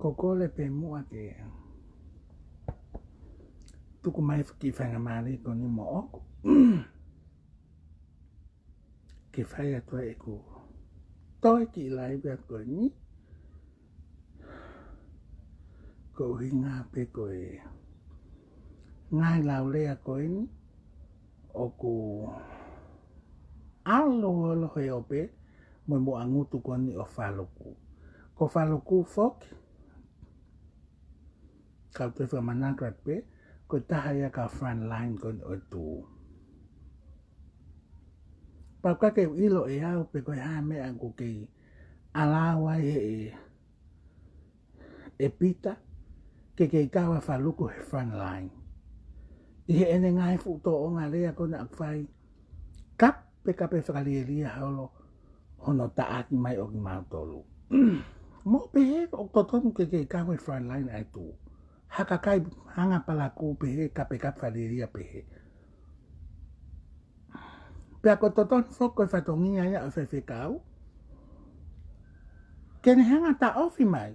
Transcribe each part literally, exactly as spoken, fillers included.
Ko e kole pē muʻa ke tuku mai e kiʻi faingamālie ko eni moʻoku ke fai atu ai ʻeku toe kiʻi laivi atu ko eni. Ko e ʻuhinga pē ko e ngaahi laulea ko eni ʻoku ʻalu holo he ope mo e muʻa ngutu ko eni ʻo Faluku. Ko Faluku foki, kau toe fakamanatu atu pē, ko e taha ia e kau front line ko eni ʻo e tuʻu. Pau ka ke ʻilo ʻe au pe ko e hā e meʻa ʻoku kei ʻalu ai he ʻe Pita, ke kei kau ʻa Faluku he front line. ʻI heʻene ngaahi fuʻu tōʻonga lea ko ena ʻoku fai, kape kape fakalielia holo hono taʻaki mai ʻo kimautolu. Mo pehē ʻoku totonu ke kei kau he front line ʻa e tuʻu. Ha kakai hanga palakū pehē, kape kape fakalielia pehē. Pea ko e totonu foki ko e fatongia ia ʻo e faifekau ke ne hanga taʻofi mai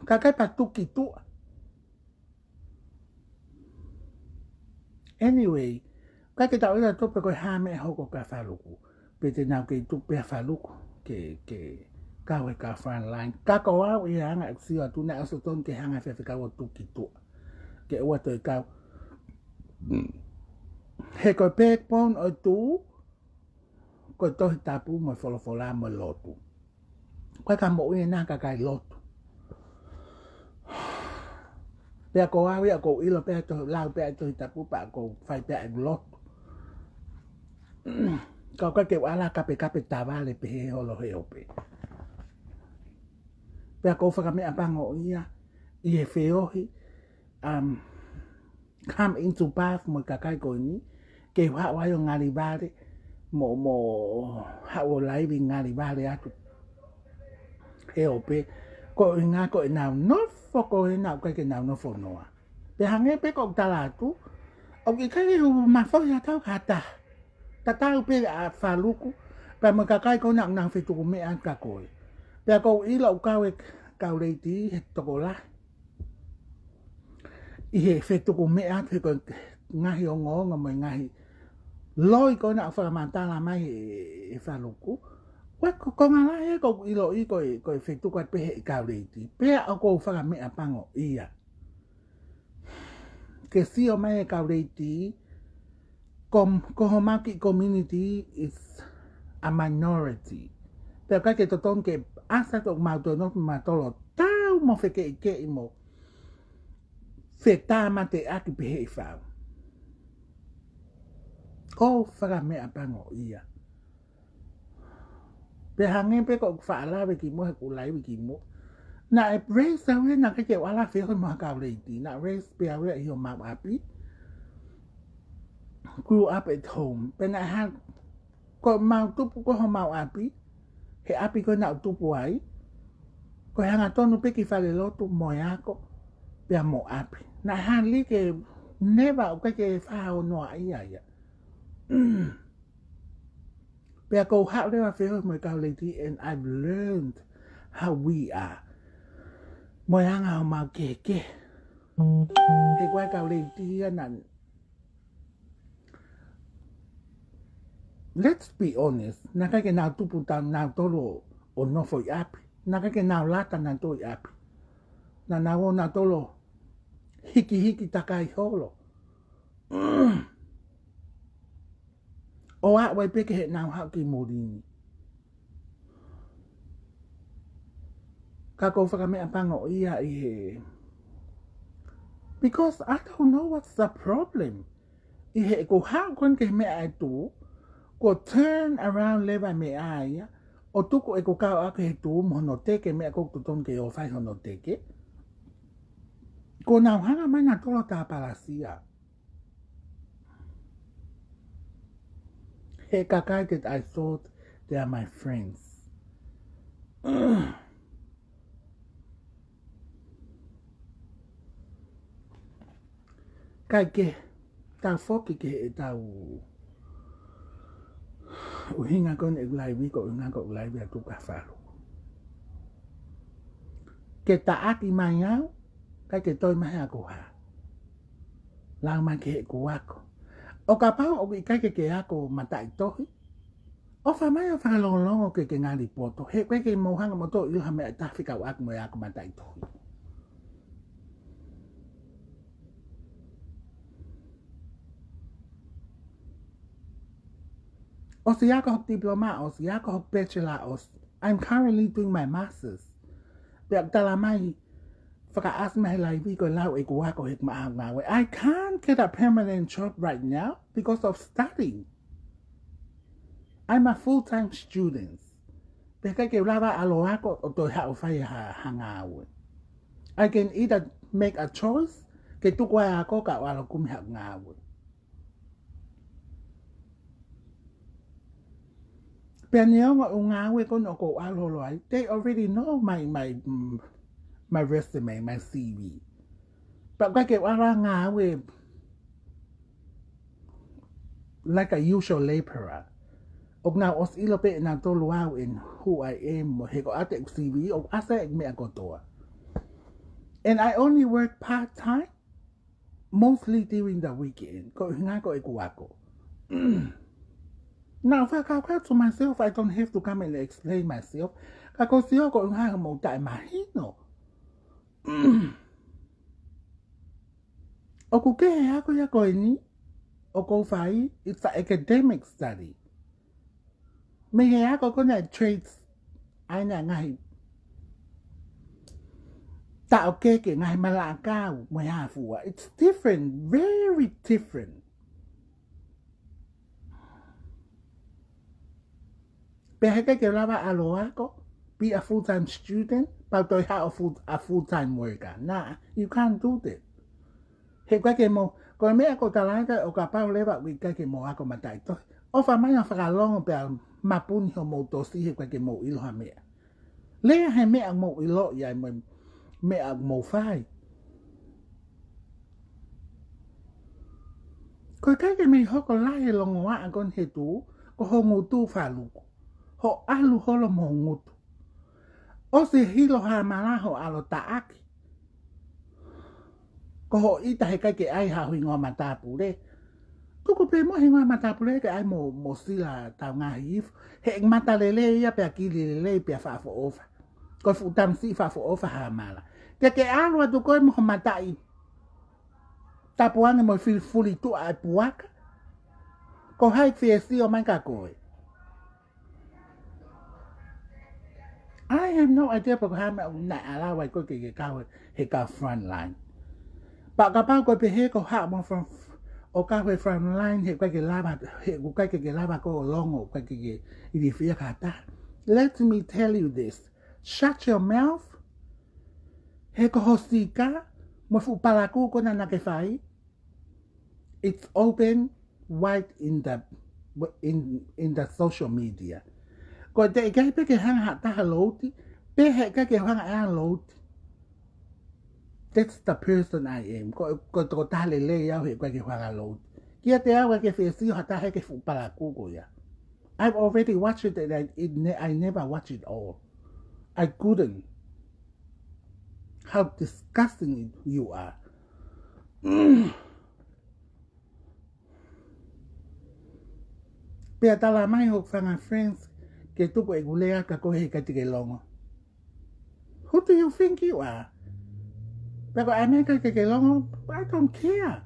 kakai pea tuku ki tuʻa. Anyway, ʻikai ke tau ʻilo atu pe ko e hā e meʻa ʻe hoko kia Faluku. Pe te nau kei tuku pē ʻa Faluku ke, ke kau he kau front line. Ka ko au ʻi he anga ʻeku sio atu naʻe ʻosi totonu ke hanga ʻe he faifekau ʻo tuku ki tuʻa ke ʻoua toe kau. He ko e backbone ʻo e tuʻu, ko e Tohi Tapu mo e folofola mo e lotu. ʻIkai ke moʻui ʻena kakai lotu. Pea ko au ia ʻoku ou ʻilo pē ʻa e Tohi, lau pē ʻa e Tohi Tapu pea ʻoku ou fai pē ʻa e lotu. Ka ʻoku ʻikai ke u ʻalu ʻo kape kape tavale pehē holo he ope. Pea ʻoku ou fakameʻapangoʻia ʻi he feohi, um, come into path mo e kakai ko eni, ke u haʻu ai ʻo ngali vale, mo, mo haʻu ʻo laivi ngali vale atu he ope, ko e ʻuhinga ko ʻenau nofo ko ena ʻoku ʻikai ke nau nofo noa. Pea hangē pē ko ʻeku tala atu, ʻoku ʻikai ke u mafohi ʻa tautolu ha taha. Tatau pē ʻa Faluku, pea mo e kakai ko ena ʻoku nau fetuku meʻa atu kia koe. Pea ʻoku ou ʻilo ʻoku kau e kau leiti he tokolahi ʻi he fetuku meʻa atu he ko e ngaahi ongoongo mo e ngaahi loi ko ena ʻoku fakamatala mai ʻe, ʻe Faluku. Ko e ko, ko e ngaahi lahi ʻoku ou ʻiloʻi ko e, ko e fetuku atu pē he kau leiti. Pea ʻoku ou fakameʻapangoʻia ke sio mai e kau leiti, ko, ko homau kiʻi community is a minority. Pea ʻikai ke totonu ke ʻasi atu ʻoku mau toe nofo mautolu ʻo tau mo fekeʻikeʻi mo fetāmateʻaki pehē ʻi fau. ʻOku ou fakameʻapangoʻia. Pea hangē pē ko ʻeku faʻa lave kimuʻa he ʻeku laivi kimuʻa. Naʻe raise au ia naʻe ʻikai ke u ʻalu ʻo feohi mo ha kau leiti. Naʻe raise pē au ia ʻi homau ʻapi. Grew up at home. Pea naʻe hā, ko ʻemau tupu ko homau ʻapi, he ʻapi ko ena ʻoku tupu ai, ko e hangatonu pē ki falelotu mo e ako, pea mo ʻapi. Naʻe hā liki, never, ʻoku ʻikai ke faʻa ʻonoa ia ia. Pea ʻoku ou haʻu leva ʻo feohi mo e kau leiti, and I've learned how we are. Mo e anga homau kehekehe. He ko e kau leiti ia naʻa, let's be honest, naʻe ʻikai ke nau tupu ʻa nautolu ʻo nofo ʻi ʻapi. Naʻe ʻikai ke nau lata nautolu ʻi ʻapi. Naʻa nau ō nautolu ʻo hikihiki takai holo. ʻO aʻu ai pē ki heʻenau haʻu ki muli ni. Ka ʻoku ou fakameʻapangoʻia ʻi he, because I don't know what's the problem. ʻI heʻeku haʻu ko eni ki he meʻa ʻa e tuʻu, kuo turn around leva e meʻa ia, ʻo tuku ʻeku kau ʻaki he tuʻu mo hono teke meʻa ʻoku totonu ke ō ʻo fai hono teke. Kuo nau hanga mai nautolu ʻo tāpalasia he kakai that I thought they are my friends. Kae kehe, tau foki ki heʻetau ʻuhinga ko eni ʻeku laivi, ko e ʻuhinga ko ʻeku laivi atu kia Faluku. ke taʻaki mai au, ʻikai ke toe ʻi ai ha ako hā. Lau mai ki heʻeku ako. ʻO kapau ʻoku ʻikai ke ke ako mataʻitohi, ʻofa mai ʻo fakalongolongo ke ke ngali poto, he ʻoku ʻikai ke mou hanga moutolu ʻo ʻilo ha meʻa ʻe taha fekauʻaki mo e ako mataʻitohi. ʻOsi ako hoku diploma, ʻosi ako hoku bachelor, ʻosi. I'm currently doing my masters. Pea ʻoku tala mai, fakaʻasi mai he laivi ko e lau ʻeku ako heʻeku maʻu ngāue. I can't get a permanent job right now because of studying. I'm a full-time student. Pea ʻikai ke u lava ʻalu ʻo ako ʻo toe haʻu ʻo fai ha, ha ngāue. I can either make a choice, ke tuku ʻa e ako kae ʻalu ʻo kumi haʻaku ngāue. Pea neongo ʻeku ngāue ko eni ʻoku ou ʻalu holo ai, they already know my, my, mm, my resume, my C V. Pea ʻikai ke u ʻalu ʻo ngāue like a usual laborer. ʻOku nau ʻosi ʻilo pē ʻe nautolu au and who I am, he ko e ʻata ʻeku C V, ʻoku ʻasi ai ʻeku meʻa kotoa. And I only work part-time, mostly during the weekend. Ko e ʻuhinga ko ʻeku ako. Now, if I talk to myself, I don't have to come and explain myself. Ka ko e sio ko e ʻuhinga he mou taʻemahino. ʻOku kehe ʻa e ako ia ko eni ʻoku ou fai, it's an academic study. Mei he ako ko ena e trades, ʻa ena ngaahi taʻokete, ngaahi malanga kau, mo e hā fua. It's different, very different. Pea heʻikai ke lava ʻalu ʻo ako, be a full-time student, pea toe haʻu ʻo full, a full-time worker. Nah, you can't do that. He ʻikai ke mou, ko e meʻa ko e tala atu ʻo kapau leva ʻoku ʻikai ke mou ako mataʻitohi, ʻofa mai ʻo fakalongo pea mapuni hoʻomou tosi he ʻikai ke mou ʻilo ha meʻa. Lea he meʻa ʻoku mou ʻiloʻi ai mo e meʻa ʻoku mou fai. Ko e ʻikai ke mei hoko lahi e longoaʻa ko eni he tuʻu, ko ho ngutu faluku. Hoʻo ʻalu holo mo ho ngutu. ʻOsi hilo ha mala hoʻo ʻalu ʻo taʻaki. Ko hoʻo ʻita he ʻikai ke ʻai ha hingoa matāpule. Tuku pē mo e hingoa matāpule ke ʻai mo, mo Sila Taungāhivū. He mata lelei ia pea kili lelei pea faʻa foʻofa. Ko e fuʻu tamasiʻi faʻa foʻofa ha mala. Te ke ʻalu atu koe mo ho mataʻi tapu ange mo e fili fuli tuʻa e puaka. Ko hai fie sio mai kia koe? I have no idea pe ko e hā e meʻa naʻe ʻalu ai koe ke ke kau he, he kau front line. Pea kapau ko e pehē ko e haʻu mo front, ʻo kau he front line, he ʻikai ke lava, he ʻikai ke ke lava koe ʻo longo, ʻikai ke ke ilifia ki ha taha. Let me tell you this. Shut your mouth. He ko ho sika, mo e fuʻu palakū ko ena naʻa ke fai, it's open wide in the, in, in the social media. Ko e teʻeki ai pē ke hanga ha taha ʻo louti, pe he ʻikai ke hanga ʻe ia ʻo louti. That's the person I am. Ko, ko, ko e tokotaha lelei au he ʻikai ke hanga ʻo louti. Kiate au ʻikai ke fie sio ha taha he ko e fuʻu palakū ko ia. I've already watched it and I, it ne-, I never watch it all. I couldn't. How disgusting you are. Pea tala mai hoku fanga friends ke tuku ʻeku lea kia koe he ʻikai te ke longo. Who do you think you are? Pea ko e ʻai mai ʻikai ke ke longo, I don't care.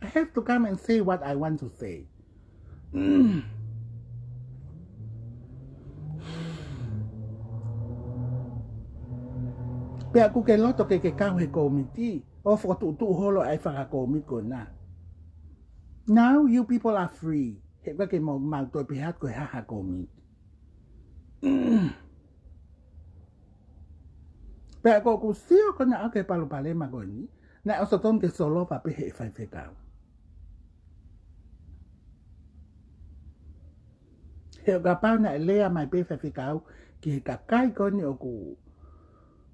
I have to come and say what I want to say. Pea ʻoku ke loto ke ke kau he kōmiti, ʻo fokotuʻutuʻu holo ai fakakomiti ko ena. Now you people are free. He ʻikai ke mau, mau toe pehē atu ko e hā ha kōmiti. Pea ko ʻeku sio ko ena ʻa e palopalema ko eni, naʻe ʻosi totonu ke solova pē he faifekau. He ʻo kapau naʻe lea mai pē faifekau ki he kakai ko eni ʻoku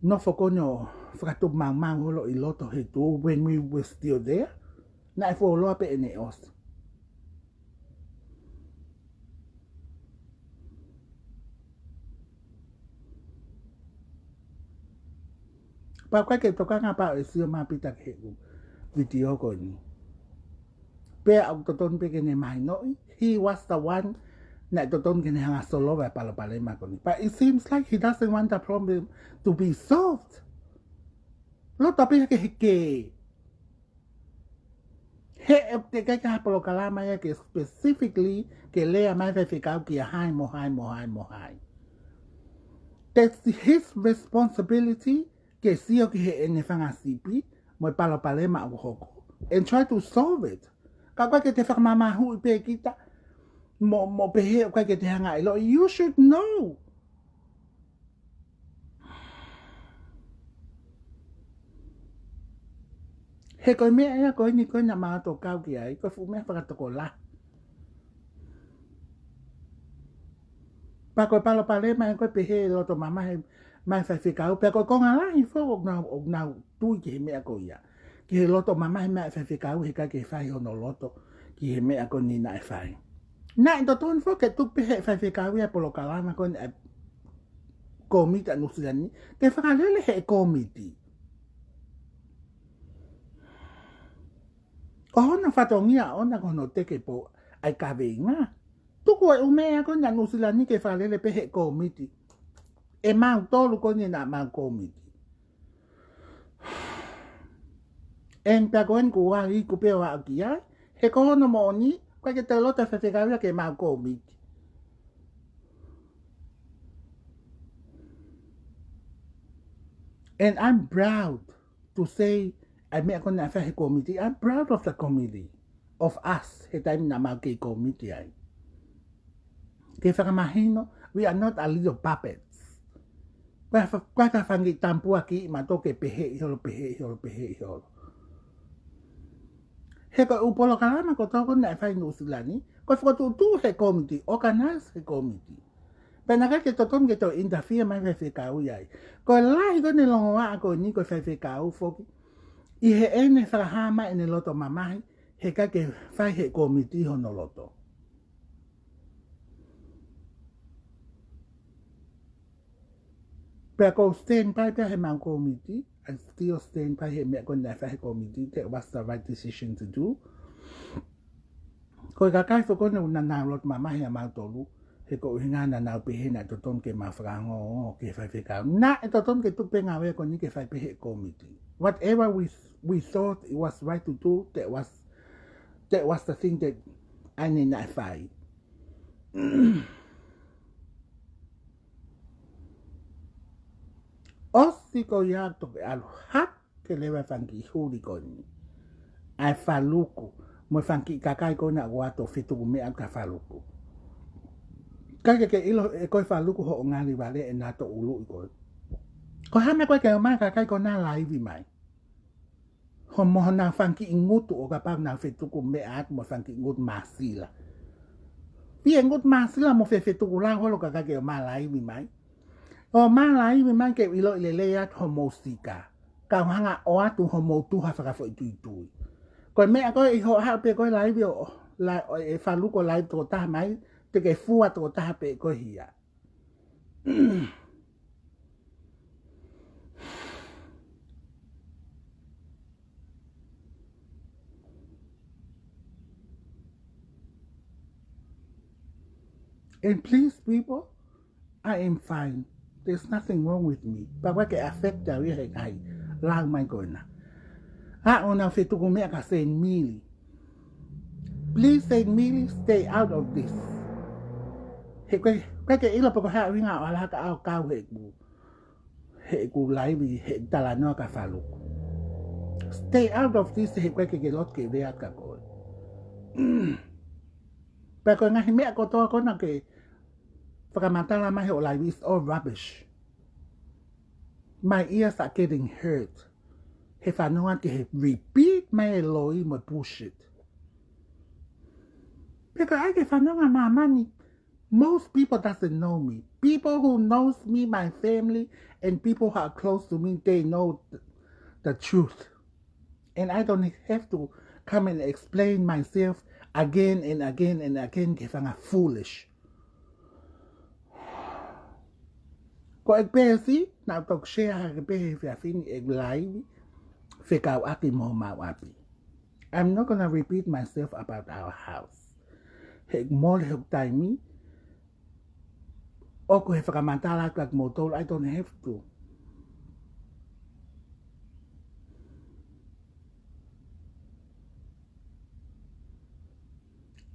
nofo ko eni ʻo fakatupu maumau holo ʻi loto he tuʻu when we were still there, naʻe fuoloa pē ʻene ʻosi. Pea ʻoku ʻikai ke tokanga pē ʻe Sio Mapita ki heʻeku vitiō ko eni. Pea ʻoku totonu pē ke ne mahinoʻi, he was the one naʻe totonu ke ne hanga ʻo solova e palopalema ko eni. But it seems like he doesn't want the problem to be solved. Loto pē ke heke. He ʻoku teʻeki ke ʻi ai ha polokalama ia ke specifically ke lea mai e faifekau kia hai mo hai mo hai mo hai. That's his responsibility ke sio ki heʻene fanga sipi mo e palopalema ʻoku hoko and try to solve it. Ka ʻoku ʻikai ke te fakamamahuʻi pē kita mo, mo pehē ʻoku ʻikai ke te hanga ʻo ʻiloʻi. You should know. He ko e meʻa ia ko eni ko ē naʻa mau tokanga ki ai, ko e fuʻu meʻa fakatokolahi. Pea ko e palopalema ia ko ē pehē ʻe loto mamahi mai e faifekau, pea ko e konga lahi foki ʻoku nau, ʻoku nau tui ki he meʻa ko ia. Ki he loto mamahi mai e faifekau he ʻikai ke fai hono loto ki he meʻa ko eni naʻe fai. Naʻe totonu foki ke tuku pē ʻe he faifekau ia e polokalama ko eni ʻa e kōmiti ʻa Nuʻusila ni, ke fakalele ʻe he kōmiti. ʻO hono fatongia ʻoʻona ko hono teke pē ʻa e kaveinga. Tuku e ʻū meʻa ko eni ʻa Nuʻusila ni ke fakalele pē ʻe he kōmiti. ʻE mautolu ko eni naʻa mau kōmiti. And pea ko eni kuo ʻai ʻeku pē ʻo aʻu ki ai, he ko hono moʻoni, ʻoku ʻikai ke toe loto e faifekau ia ke mau kōmiti. And I'm proud to say, ʻa e meʻa ko ē naʻe fai ʻe he kōmiti, I'm proud of the committee, of us, he taimi naʻa mau kei kōmiti ai. Ke fakamahino, we are not a little puppets. Ko e fa-, ko e fanga kiʻi tamapua kiʻi mautolu ke pehē ʻi holo, pehē ʻi holo, pehē ʻi holo. He ko e ʻū polokalama kotoa ko ē naʻe fai ʻi Nuʻusila ni, ko e fokotuʻutuʻu ʻe he kōmiti, organize ʻe he kōmiti. Pea naʻe ʻikai ke totonu ke toe interfere mai e faifekau ia ai. Ko e lahi ko ē ʻene longoaʻa ko eni ko e faifekau foki, ʻi heʻene fakahā mai ʻene loto mamahi, he ʻikai ke fai ʻe he kōmiti hono loto. Pea ʻoku ou stand by pē au he mau kōmiti, I still stand by he meʻa ko ē naʻe fai ʻe he kōmiti, that was the right decision to do. Ko e kakai foki ko ē naʻa nau loto mamahi ʻia mautolu, he ko e ʻuhinga naʻa nau pehē naʻe totonu ke mau fakaongoongo ki he faifekau. Naʻe totonu ke tuku pē e ngāue ko eni ke fai pē ʻe he kōmiti. Whatever we, we thought it was right to do, that was, that was the thing that ʻa eni naʻe fai. ʻOsi ko ia toki ʻalu hake leva e fanga kiʻi huli ko eni. ʻA e Faluku, mo e fanga kiʻi kakai ko ena ʻoku ʻoatu ʻo fetuku meʻa kia Faluku. ʻIkai ke ke ʻilo ʻe koe Faluku hoʻo ngali vale ʻena toʻuluʻi koe. Ko e hā e meʻa ko ē ke ʻomai e kakai ko ena laivi mai. Hoʻomo honau fanga kiʻi ngutu ʻo kapau nau fetuku meʻa atu mo e fanga kiʻi ngutu māsila. Fie ngutu māsila mo fefetuku lau holo kae ʻikai ke ʻomai laivi mai. ʻOmai laivi mai ke u ʻiloʻi lelei atu hoʻomo sika. Kau hanga ʻo ʻoatu hoʻomo tuha fakafoʻituitui. Ko e meʻa ko ē ʻi hoʻo haʻu pē ko ē laivi ʻo, la, ʻo e Faluku ʻo laivi tokotaha mai, te ke fua tokotaha pē ko ē hia. And please, people, I am fine. There's nothing wrong with me. Pea ʻoku ʻikai ke affect au ia ʻe he ngaahi lau mai ko ena. ʻA ʻenau fetuku meʻa kia Saint Mili. Please, Saint Mili, stay out of this. He ʻoku ʻikai, ʻoku ʻikai ke ʻilo pe ko e hā e ʻuhinga ʻo ala hake ʻo kau heʻeku, heʻeku laivi, heʻeku talanoa kia Faluku. Stay out of this, he ʻoku ʻikai ke ke loto ke u lea atu kia koe. Pea ko e ngaahi meʻa kotoa ko ena ʻoku ke fakamatala mai hoʻo laivi, it's all rubbish. My ears are getting hurt. He fanongo ki he repeat mai e loi mo e bullshit. Pea ʻoku ʻikai ke fanongo ʻa māmani. Most people doesn't know me. People who knows me, my family, and people who are close to me, they know th-, the truth. And I don't have to come and explain myself again and again and again ke fanga foolish. Ko e peesi, naʻa ku toki share hake pē he efiafi ni ʻeku laivi fekauʻaki mo homau ʻapi. I'm not gonna repeat myself about our house. He ʻoku mole hoku taimi, ʻoku ou fakamatala atu kiate kimoutolu, I don't have to.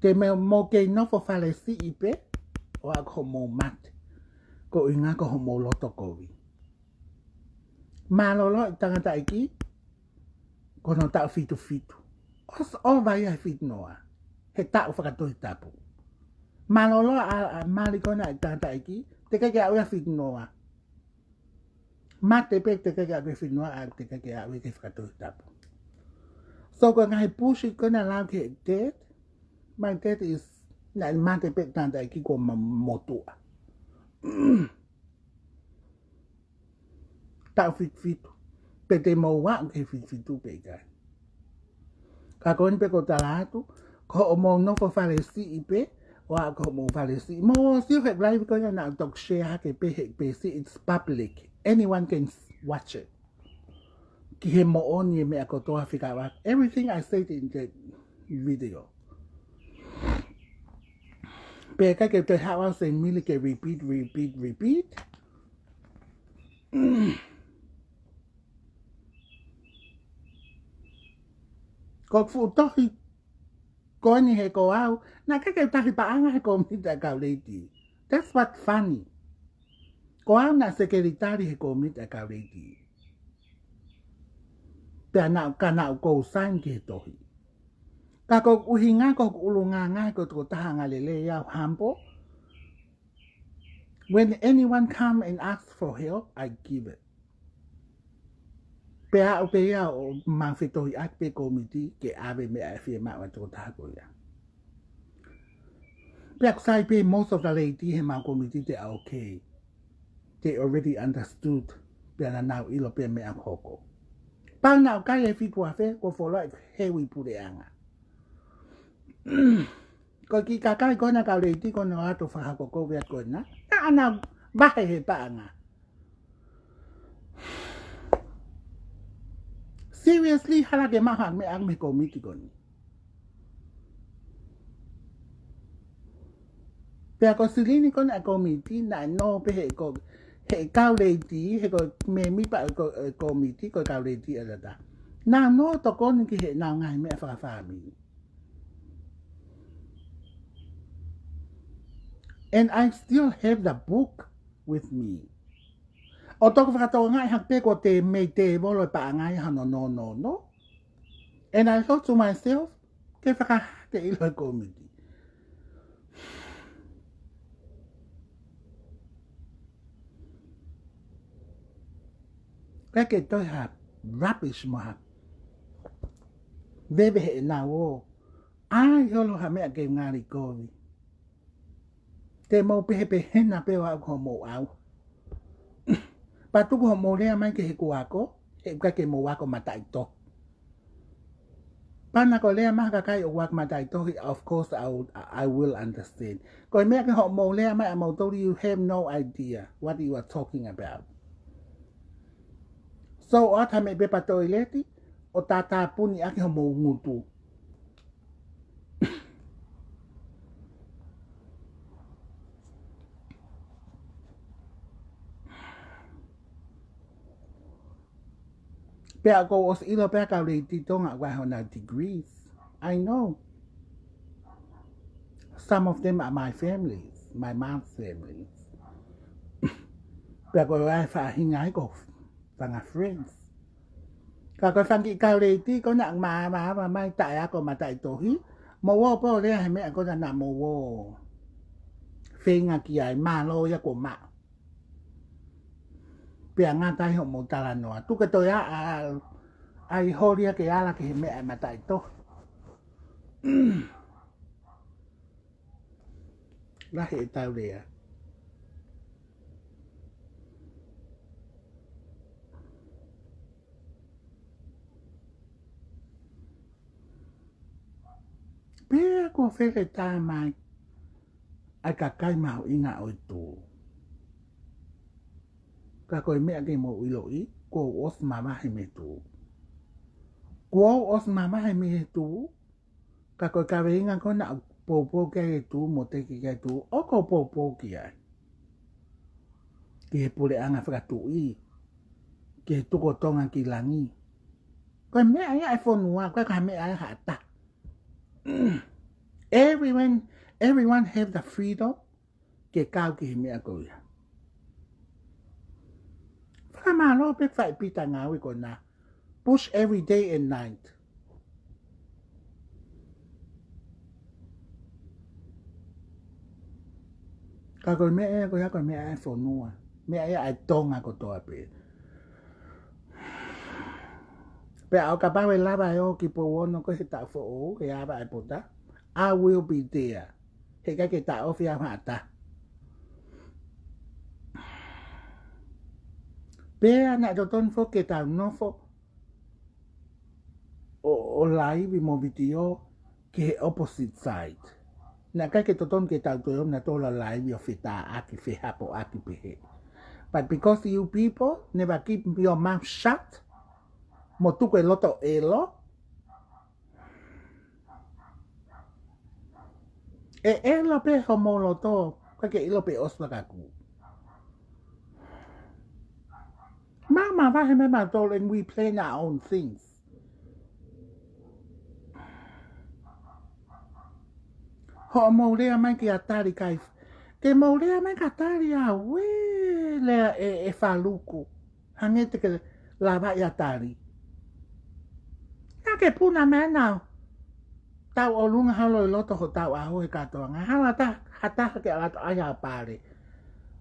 Te mou, mou kei nofo fale siʻi pē, ʻo aʻu ki hoʻomou mate. Ko e ʻuhinga ko hoʻomou loto kovi. Mālōlō e tangataʻeiki, ko hono taʻu fitu fitu. ʻOsi ʻova ia he fitu noa. He taʻu fakatohitapu. Mālōlō ʻa, ʻa mali ko ena e tangataʻeiki, teʻeki ke aʻu ia fitu noa. Mate pē teʻeki ke aʻu ki he fitu noa, ʻa teʻeki ke aʻu ia ki he fakatohi tapu. So ko e ngaahi push ko ena lau ki he death, my death is, naʻe mate pē tangataʻeiki kuo ma-, motuʻa. Taʻu fitu fitu. Pe te mou aʻu ki he fitu fitu pe ʻikai. Ka ko eni pē ʻoku ou tala atu, ko hoʻomou nofo fale siʻi pē, ʻo aʻu ki hoʻomou fale siʻi. Mou sio he laivi ko ia naʻa ku toki share hake pē he peesi, it's public. Anyone can s-, watch it. Ki he moʻoni e meʻa kotoa fika wa. Everything I said in the video. Pea ʻikai ke te haʻu au Saint Mili ke repeat, repeat, repeat. Ko e fuʻu tohi ko eni he ko au, naʻe ʻikai ke u tali paʻanga he kōmiti ʻa e kau Lady. That's what funny. Ko au naʻe sekelitali he kōmiti ʻa e kau Lady. Pea naʻa, ka naʻa ku co-sign ki he tohi. Ka ko e ʻuhinga ko hoku ʻulungaanga ko e tokotaha angalelei au, humble. When anyone come and ask for help, I give it. Pea aʻu pē ia ʻo ma fetohiʻaki pē kōmiti ke ʻave meʻa ʻe fiemaʻu ʻa e tokotaha ko ia. Pea ʻoku sai pē most of the Lady he mau kōmiti they are okay. They already understood. Pea naʻa nau ʻilo pē meʻa hoko. Pau naʻa ku kai e fiku afe, ko folo ai he ui puleʻanga. Ko e kiʻi kakai ko ena kau Lady ko ena ʻoatu fakahoko ko ia ko ena. Naʻa nau vahe he paʻanga. Seriously, hala ke maha meʻa mei he kōmiti ko eni. Pea ko e silini ko ena kōmiti, naʻe nō pē he ko, he kau Lady, he ko e mēmipa ko, e kōmiti, ko e kau Lady ʻa Lata. Naʻa nau tokoni ki heʻenau ngaahi meʻa fakafāmili. And I still have the book with me. ʻO toki fakatokangaʻi hake pē ko e mei he tēvolo e paʻanga ia hano no, no, no. And I thought to myself, ke fakahā te ʻilo e kōmiti. Kae ke toe ha rubbish mo ha veve heʻenau ō. ʻAi holo ha meʻa ke ngali kovi. Te mou pehē pē hena pē ʻo aʻu ki hoʻomou ʻauha. Pea tuku hoʻomou lea mai ki heʻeku ako, he ʻikai ke mou ako mataʻitohi. Pea naʻa ko e lea mai ha kakai ʻoku ako mataʻitohi, of course I will, I will understand. Ko e meʻa ke hoʻomou lea mai ʻamoutolu, you have no idea what you are talking about. So, ʻoatu ha meʻa pepa toileti, ʻo tātāpuni ʻaki hoʻomou ngutu. Pea ʻoku ou ʻosi ʻilo pē ʻa e kau Lady Tonga ʻoku ʻi ai honau degrees. I know. Some of them are my families, my mom's families. Pea ko e faʻahinga ia ko e fanga friends. Ka ko e fanga kiʻi kau Lady ko ena naʻa ma, ma, ma, mai taʻe ako mataʻitohi. Mou ō pē ʻo lea he meʻa ko ena naʻa mou ō feinga ki ai, mālō ia kuo maʻu. Pea ngata ai hoʻomou talanoa. Tuku ke toe ʻa, ʻa, ʻai holi ia ke ala ki he meʻa ʻe mataʻitohi. Lahi ʻetau lea. Pea ko fele tā mai ʻa e kakai mahuʻinga ʻo e tuʻu. Ka ko e meʻa ke mou ʻiloʻi, kuo u ʻosi mavahe mei he tuʻu. Kuo u ʻosi mavahe mei he tuʻu, ka ko e kaveinga ko ena ʻoku poupou ki ai e tuʻu mo teke ki ai e tuʻu, ʻoku ou poupou ki ai. Ki he puleʻanga fakatuʻi, ki he tuku ʻo Tonga ki langi. Ko e meʻa ia e fonua, ko e ka meʻa ia ha taha. Everyone, everyone have the freedom ke kau ki he meʻa ko ia. Fakamālō pē fai pita ngāue ko ena. Push every day and night. Ka ko e meʻa ia ko ia ko e meʻa e fonua. Meʻa ia e Tonga kotoa pē. Pea ʻo kapau ʻe lava ʻe ō ki Pouono ko e he taʻu foʻou, he ava e pota, I will be there. He ʻikai ke taʻofi au ha taha. Pea naʻe totonu foki ke tau nofo ʻo, ʻo laivi mo vitiō ki he opposite side. Naʻe ʻikai ke totonu ke tau toe ō nautolu ʻo laivi ʻo fetāʻaki, fehapoʻaki pehē. But because you people never keep your mouth shut, mo tuku e loto ʻelo, ʻe ʻelo pē homou loto, ʻikai ke ʻilo pe ʻosi fakakū. Mama vahe me mautolu and we plan our own things. Hoʻomou lea mai kia Tali kai. Ke mou lea mai kia Tali a we lea e, e Faluku. Hangē te ke lava ia Tali. Naʻa ke puna mai nau. Tau ʻolunga holo ʻi loto hotau ʻaho he kātoanga. Hala ta, ha taha ke ala toʻo ai ʻa Pale.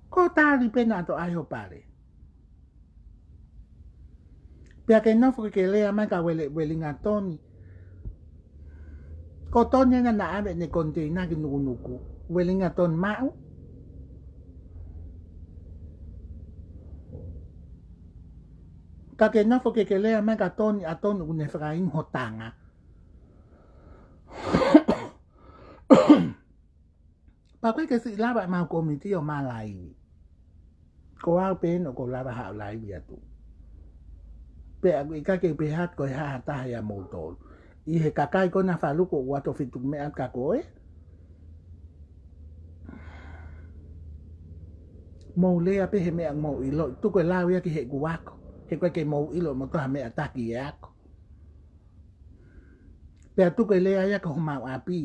Ko Tali pē naʻa toʻo ai ho Pale. Pea ke nofo ke ke lea mai kia Uele, Uelingatoni. Ko Toni ena naʻa ʻave ʻene koniteina ki Nukunuku. Uelingatoni maʻu. Ka ke nofo ke ke lea mai kia Toni ʻa Toni ʻoku ne fakainu ho tanga. Pea ko e ke siʻi lava ʻemau kōmiti ʻo ma laivi. Ko au pē ʻoku ou lava haʻo laivi atu. Pea ʻikai ke u pehē atu ko e hā ha taha ia moutolu. ʻI he kakai ko ena Faluku ʻoku ʻoatu ʻo fetuku meʻa kia koe. Mou lea pē he meʻa mou ʻilo, tuku e lau ia ki heʻeku ako. He ʻikai ke mou ʻilo moutolu ha meʻa taki e ako. Pea tuku e lea ia ki homau ʻapi.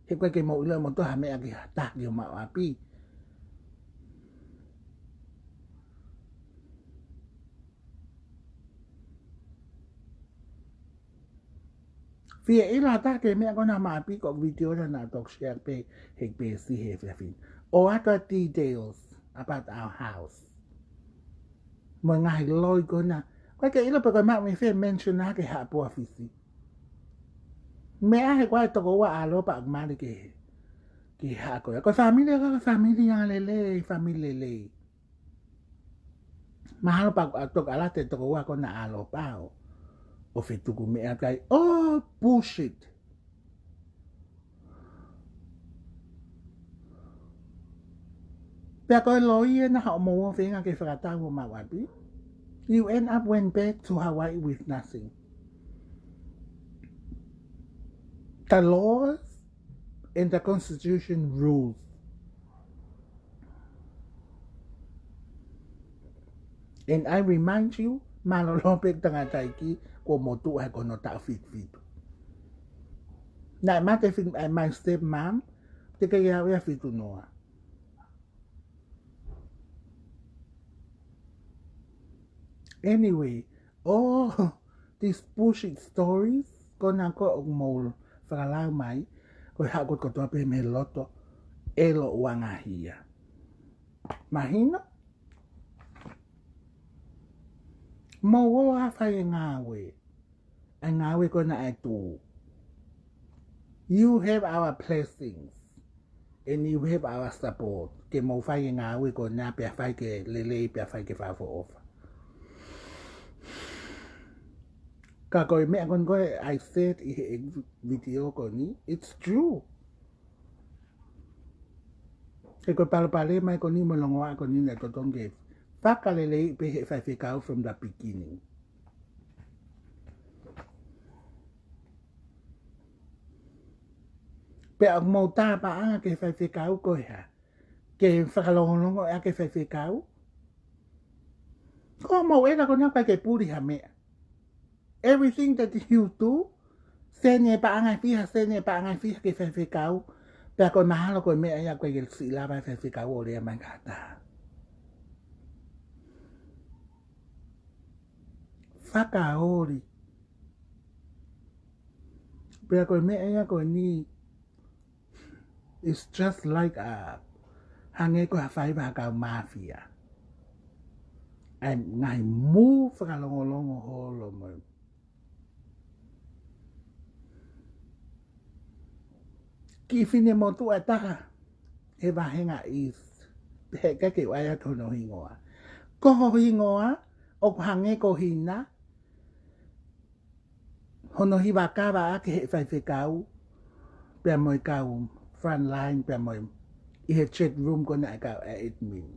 He ʻikai ke mou ʻilo moutolu ha meʻa ki ha taha ki homau ʻapi. Fie ʻilo ha taha ki he meʻa ko ena homau ʻapi ko e vitiō ena naʻa ku share pē he peesi he fiafin. ʻOatu ʻa e details about our house. Mo e ngaahi loi ko ena. ʻIkai ke ʻilo pe ko e maʻu mei fē mention ʻa ke haʻapua Fisi. Meʻa he ko e tokoua ʻa Lopa ʻoku mali ke, ke haʻa ko ia. Ko e fāmili ʻa ko e fāmili ʻa lelei, fāmili lelei. Mahalo pē ʻa toka ala te tokoua ko ena ʻa Lopa ʻo, ʻo fetuku meʻa kai. Oh, bullshit. Pea ko e loi ena hoʻomou ō feinga ke fakatau homau ʻapi. You end up went back to Hawaii with nothing. The laws and the constitution rules. And I remind you, mālōlō pē tangataʻeiki, kuo motuʻa he ko hono taʻu fitu fitu. Naʻe mate fi-, eh, my stepmom, teʻeki ai au ia fitu noa. Anyway, all these bullshit stories, ko ena ko ē ʻoku mou fakalau mai, ko e haʻu kotoa pē mei loto, ʻelo ʻuangahia. Mahino? Mou ō ʻo fai e ngāue. ʻA e ngāue ko ena ʻa e tuʻu. You have our blessings. And you have our support. Ke mou fai e ngāue ko ena pea fai ke lelei pea fai ke fakaʻofoʻofa. Ka ko e meʻa ko ena ko ē I said ʻi he vitiō ko eni, it's true. He ko e palopalema ko eni mo e longoaʻa ko eni naʻe totonu ke Fakalelei pē he faifekau from the beginning. Pea ʻoku mou tā paʻanga ki he faifekau ko e hā? Ke fakalongolongo ʻaki e faifekau? Ko mou ʻela ko ena ʻikai ke puli ha meʻa. Everything that you do, send e paʻanga ʻe fiha, send e paʻanga ʻe fiha ki he faifekau. Pea ko e mahalo ko e meʻa ia ʻoku ʻikai ke siʻi lava e faifekau ʻo lea mai ki ha taha. Fakaoli. Pea ko e meʻa ia ko eni, it's just like a, hangē ko ha faiva ha kau mafia. ʻA e ngaahi move fakalongolongo holo mo e kiʻi finemotuʻa ʻe taha he vahenga East, he ʻikai ke u ʻai atu hono hingoa. Ko ho hingoa, ʻoku hangē ko Hina, hono hiva kava ʻaki he faifekau, pea mo e kau frontline, pea mo e ʻi he chat room ko ena ʻa e kau admin.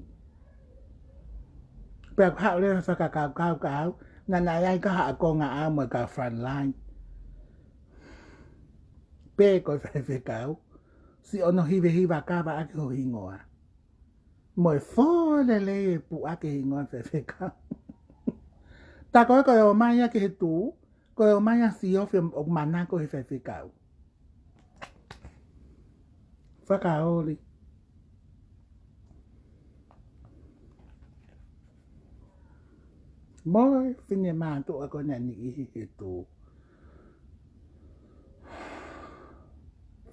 Pea ko haʻu leva fakakaukau ka au, naʻa na ʻi ai ka haʻa konga au mo e kau frontline. Pea ko e faifekau, siʻi hono hivehiva kava ʻaki ho hingoa. Mo e fōlelei e puʻaki e hingoa faifekau. Tā ko ē ko e ō mai ia ki he tū, ko e ō mai ia ʻo siofi ʻo manako he faifekau. Fakaoli. Mo e finemotuʻa ko ena ʻi he tū.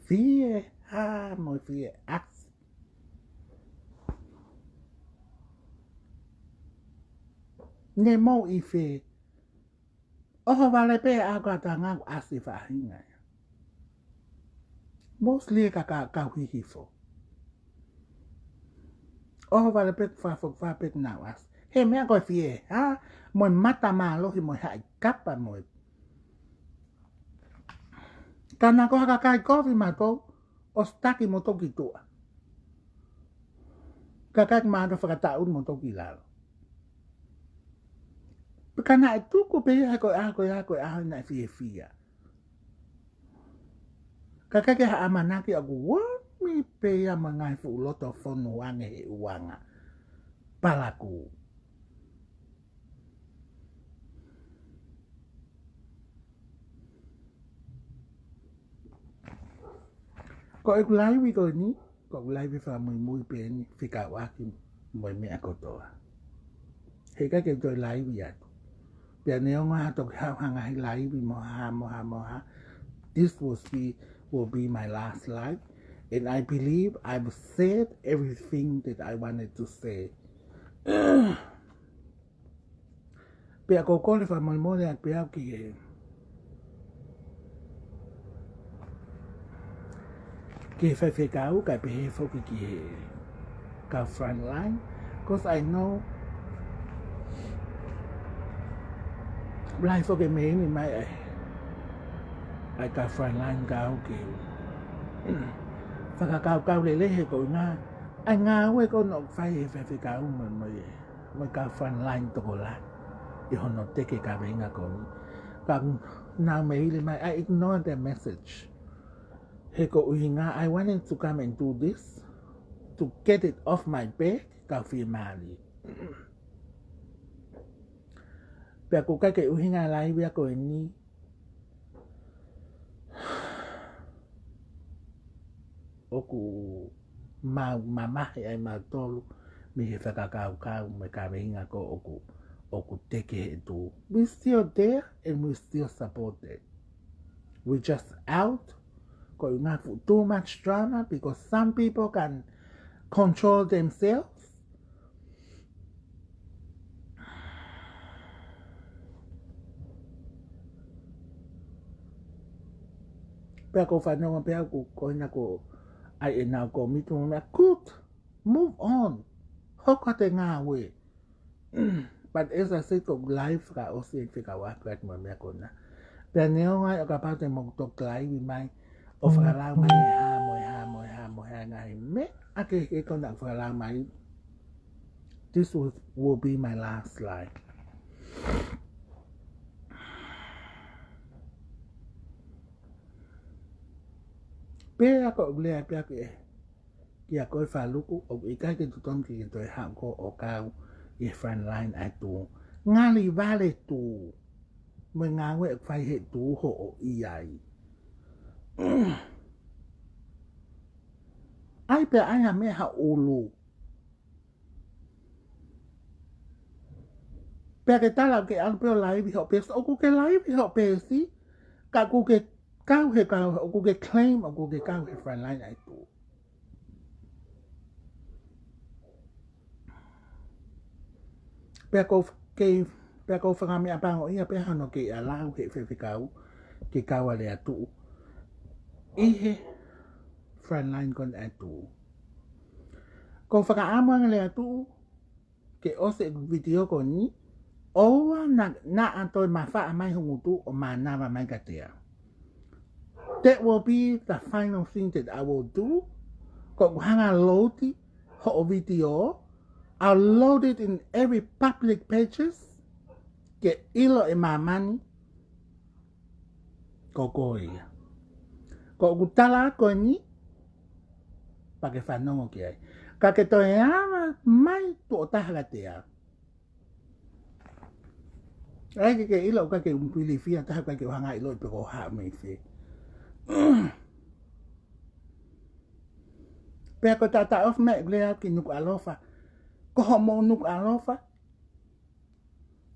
Fie hā mo e fie ʻasi. Ne mou ʻi fē? ʻOhovale pē ʻa e kātoanga ʻoku ʻasi faʻahinga ia. Mostly ka, ka, kau Hihifo. ʻOhovale pē fā fo, fā pē nau ʻasi. He meʻa ko e fie hā mo e mata mālohi mo e haʻi kapa mo e. Ka na ko ha kakai kovi matou, ʻo sitaki mo toki tuʻa. Kakai mātou fakataʻu mo toki lalo. Pea ka naʻe tuku pē ia he ko e ʻaho, ko e ʻaho, ko e ʻaho naʻe fiefia. Kakai ke ha ʻamanaki ʻoku ʻomi pē ia mo e ngaahi fuʻu loto fonu ange he uanga. Palakū. Ko ʻeku laivi ko eni, ko ʻeku laivi fakamuimui pē eni, fekauʻaki mo e meʻa kotoa. He ʻikai ke toe laivi atu. Pea neongo ha toki haʻu ha ngaahi laivi mo ha, mo ha, mo ha. This will be, will be my last live. And I believe I've said everything that I wanted to say. Pea ʻoku ou kole fakamolemole atu pē au ki he, ki he faifekau, kae pehē foki ki he kau frontline. 'Cause I know, lahi foki e meʻa ʻomi mai ʻa e, ʻa e kau frontline kau ki he fakakaukau lelei he ko e ngaahi, ʻa e ngāue ko ē ʻoku fai he faifekau mo, mo e mo e kau frontline tokolahi ʻi hono teke kaveinga ko eni. Ka nau meili mai, I ignore their message. He ko e ʻuhinga, I wanted to come and do this to get it off my back, kau fiemālie. Pea ʻoku ʻikai ke ʻuhinga laivi ia ko eni, ʻoku mau mamahi ai mautolu mei he fakakaukau mo e kaveinga ko ē ʻoku, ʻoku teke he tū. We still there and we still support it. We just out. Ko e ngaahi fuʻu too much drama because some people can control themselves. Pea ʻoku ou fanongo pē au ko, ko ena ko ai e nau ko mitu mo mea, good, move on. Hoko atu e ngāue. But as I said, ko e laivi fakaʻosi eni fekauʻaki atu mo e meʻa ko ena. Pea neongo ai ʻo kapau te mou toki laivi mai ʻo fakalau mai e hā mo e hā mo e hā mo e hā ngaahi meʻa kehekehe ko ena ʻoku fakalau mai. This will, will be my last slide. Pea ko e lea pea ke, kia koe Faluku, ʻoku ʻikai ke totonu ke ke toe haʻu ʻo kau ʻi he front line ʻa e tuʻu. Ngali vale tuʻu. Mo e ngāue ʻoku fai he tuʻu hoʻo ʻi ai. ʻAi pea ʻai ha meʻa ha ʻulu. Pea ke tala ke ʻalu pē ʻo laivi hoʻo peesi, ʻoku ke laivi hoʻo peesi, ka ʻoku ke kau he kau, ʻoku ke claim, ʻoku ke kau he front line ʻa e tuʻu. Pea ko ke, pea ko fakameʻapango ia pea hano ke ʻalu he faifekau, ke kau ʻa Lehatuʻu ʻi he front line ko ena ʻa e tuʻu. Ko fakaʻamu ange Lehatuʻu, ke ʻosi e vitiō ko eni, ʻoua naʻa, naʻa toe mafaʻa mai ho ngutu ʻo mānava mai kiate au. That will be the final thing that I will do. Ko ʻeku hanga ʻo load hoʻo vitiō, I'll load it in every public pages, ke ʻilo ʻe māmani, ko koe ia. Ko ʻeku tala ko eni, pea ke fanongo ki ai. Ka ke toe ava mai tuʻo taha kiate au. ʻAi ke ke ʻilo ʻoku ʻikai ke u pilifia taha, ʻikai ke u hanga ʻo ʻilo pe ko e hā mai fē. Pea ko e taʻataʻofi mai ʻeku lea ki Nukuʻalofa. Ko hoʻomou Nukuʻalofa.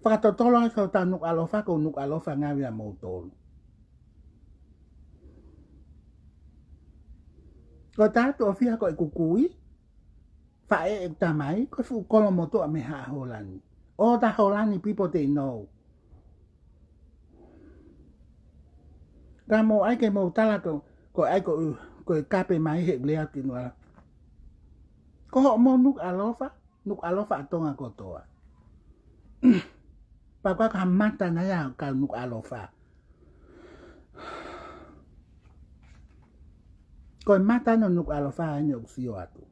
Fakatotolo ai hotau Nukuʻalofa, ko e Nukuʻalofa ngāue ʻa moutolu. Ko e taʻu ʻoku fiha ko ʻeku kui, faʻē ʻeku tamai, ko e fuʻu kolo motuʻa mei Haʻa Hōlani. All the Hōlani people they know. Ka mou ʻai ke mou tala ko, ko e ʻai ko, ko e kape mai he lea ki Nukuʻalofa. Ko hoʻomou Nukuʻalofa, Nukuʻalofa ʻa Tonga kotoa. Pea ko e kamata nai ʻa e kau Nukuʻalofa. Ko e mata ʻo Nukuʻalofa eni ʻoku sio atu.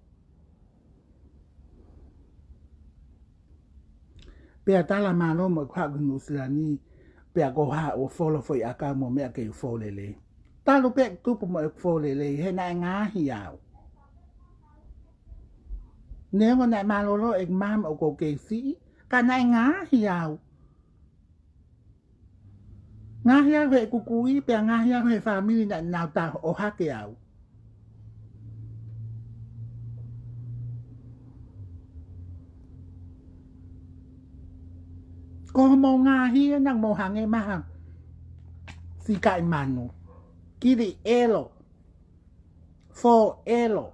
Pea tala mālō mo ʻeku haʻu ki Nuʻusila ni, pea ko e haʻu ʻo folo foʻi ʻakau mo meʻa ke u fō lelei. Talu pē ʻeku tupu mo ʻeku fō lelei, he naʻe ngaahi au. Neongo naʻe mālōlō ʻeku mama ʻoku ou kei siʻi, ka naʻe ngaahi au. Ngaahi au heʻeku kui, pea ngaahi au he fāmili naʻa nau tā ʻo hake au. Ko hoʻomou ngaahi ē naʻa mou hangē mai ha siʻi kai manu. Kili ʻelo. Fō ʻelo.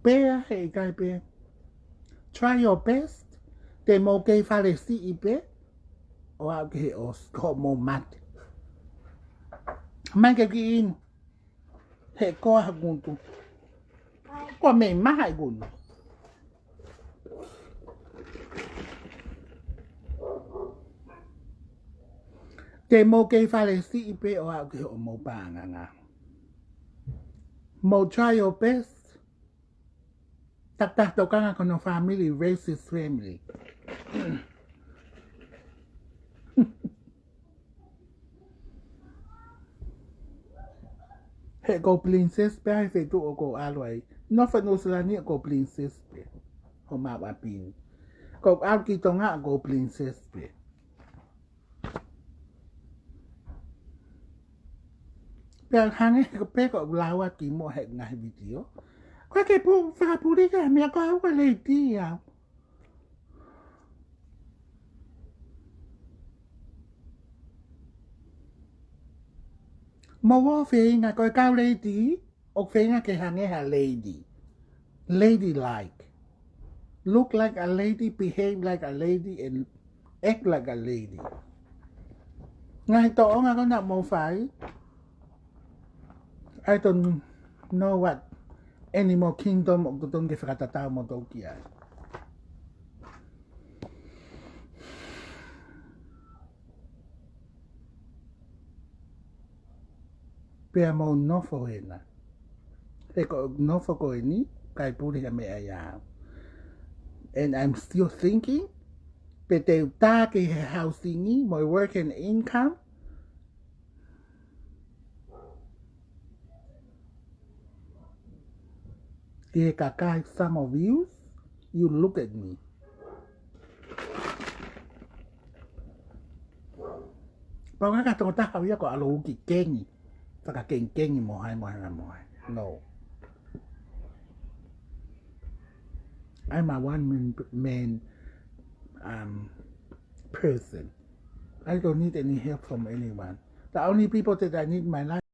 Pea heʻikai pē. Try your best. Te mou kei fale siʻi pē. ʻO aʻu ki he ʻosi, ko hoʻomou mate. Mai ke kiʻi inu. He ko e hā ngutu. Ko e meʻa maha ʻeku inu. Te mou kei fale siʻi pē ʻo aʻu ki hoʻomou paʻanga. Mou try your best. Takitaha tokanga ki hono family, racist family. He ko e princess pē ʻa e feituʻu ʻoku ou ʻalu ai. Nofo Nuʻusila ni ko e princess pē. Homau ʻapi ni. Ko e ʻalu ki Tonga ko e princess pē. Pea hangē ko e pē ko e lau atu ki muʻa he ngaahi vitiō. Ko e ke pu-, fakapulika, meʻa ko au ko e lady au. Mou ō feinga, ko e kau lady, ʻoku feinga ke hangē ha lady. Lady like. Look like a lady, behave like a lady, and act like a lady. Ngaahi tōʻonga ko ena mou fai. I don't know what animal kingdom ʻoku totonu ke fakatatau moutolu ki ai. Pea mou nofo hena. He ko e nofo ko eni, ʻikai puli ha meʻa ia. And I'm still thinking, pe te u tā ki he housing ʻi, mo e work and income. Ki he kakai, some of you, you look at me. Pau ngaka toko taha ia ko alo uki kengi. Faka kengi kengi mo hai mo hai mo hai. No. I'm a one man, man um, person. I don't need any help from anyone. The only people that I need in my life